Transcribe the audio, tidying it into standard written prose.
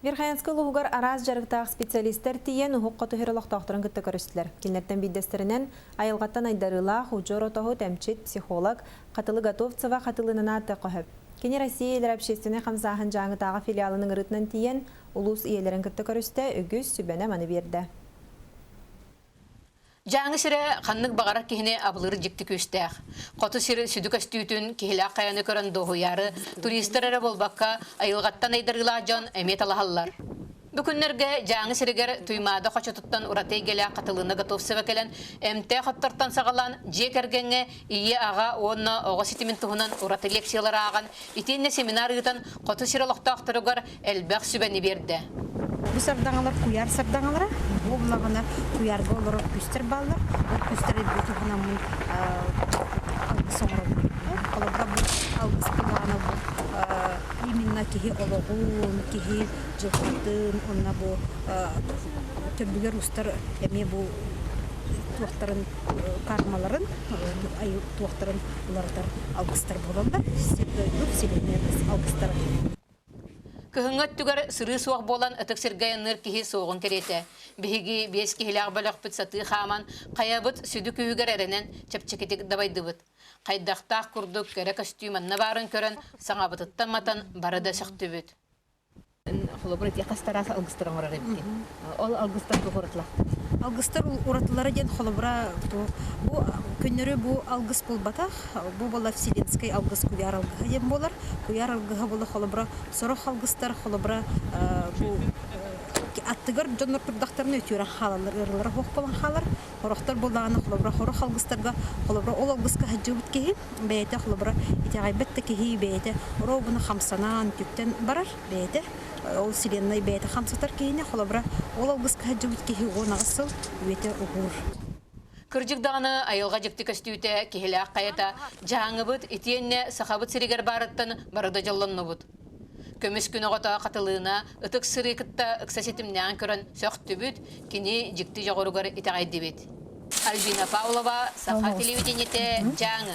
Верхоянскай улууһугар араас дьарыктаах специалистар тиийэн уһук хоту сир олохтоохторун кытта көрүстүлэр. Кинилэртэн биирдэстэринэн айылҕаттан айдарыылаах удьуор отоһут, эмчит, психолог Хатылы Готовцева Хатылынана Тэкөһөп. Кини Россия илэр общественнай хамсааһын Дьааҥытааҕы филиалын ыҥырыытынан тиийэн улуус ийэлэрин кытта көрүстэ, үгүс сүбэни-аманы биэрдэ. Дьааҥы сирэ ханнык баҕарар киһини абылыыр дьикти күүстээх. Хоту сир сүдү көстүүтүн киһилээх хайаны көрөн дуоһуйаары туристар эрэ буолбакка, айылҕаттан айдарыылаах дьон эмиэ талаһаллар. Бу күннэргэ Дьааҥы сиригэр Туймаада хочотуттан ураты эйгэлээх Хатылына Готовцева кэлэн, эмтээх оттортон саҕалаан дьиэ кэргэҥҥэ ийэ-аҕа уонна оҕо ситимин туһунан ураты лекциялары ааҕан, итиэннэ семинар ыытан хоту сир олохтоохторугар элбэх сүбэни биэрдэ. Бу сардаҥалар куйаар сардаҥалара. Бу булаҕына куйаарга олорор күүстэр бааллар. Ол күүстэри бу туһунаммын алгыс оҥоробун. Холобура бу алгыс булаҕына бу именно киһи олоҕун, киһи дьылҕатын уонна бу төбүлэр устар эмиэ бу туохтарын кармаларын туохтарын уларытар алгыстар буолаллар. Сир-дойду вселенная алгыстара. Кыһыҥҥы өттүгэр сырыы суох буолан ытык сиргэ айанныыр киһи суоҕун кэриэтэ. Биһиги биэс киһилээх бөлөхпүт сатыы хааман, хайабыт сүдү күүһүгэр эрэнэн чэпчэкитик дабайдыбыт. Хайдахтаах курдук кэрэ көстүү манна баарын көрөн, саҥабытыттан матан бары да сөхтүбүт. Холобур, ити хас тараас алгыстар оҥорор эбиккин. Ол алгыстар туох уратылаахтар? Алгыстар уратылара диэн холобура бу күннөрү бу алгыс буолбатах. Бу буолар вселенскэй алгыс куйаар алгыһа диэн буолар. Куйаар алгыһа буола холобура сорох алгыстар холобура бу аттыгар дьоннор турдахтарына үтүөрэн хаалаллар, ыарыылара суох буолан хаалар. Хорохтор буоллаҕына холобура хорох алгыстарга холобура ол алгыска сылдьыбыт киһи бэйэтэ холобура итэҕэйбэт да киһи бэйэтэ оруобуна хамсанан түптэн барар бэйэтэ ол вселенной бэйэтэ хамсатар киһини холобура ол алгыска сылдьыбыт киһи 18 сыл үйэтэ уһуур. Кырдьык даҕаны айылҕа дьикти көстүүтэ киһилээх хайата Дьааҥыбыт итиэннэ Сахабыт сиригэр баарыттан бары да дьоллоннубут. Көмүс күн оҕото Хатылыына ытык сырыы кытта ыкса ситимнээн көрөн сөхтүбүт, кини дьикти дьоҕуругар итэҕэйдибит. Альбина Павлова, Саха телевидениетэ, Дьааҥы.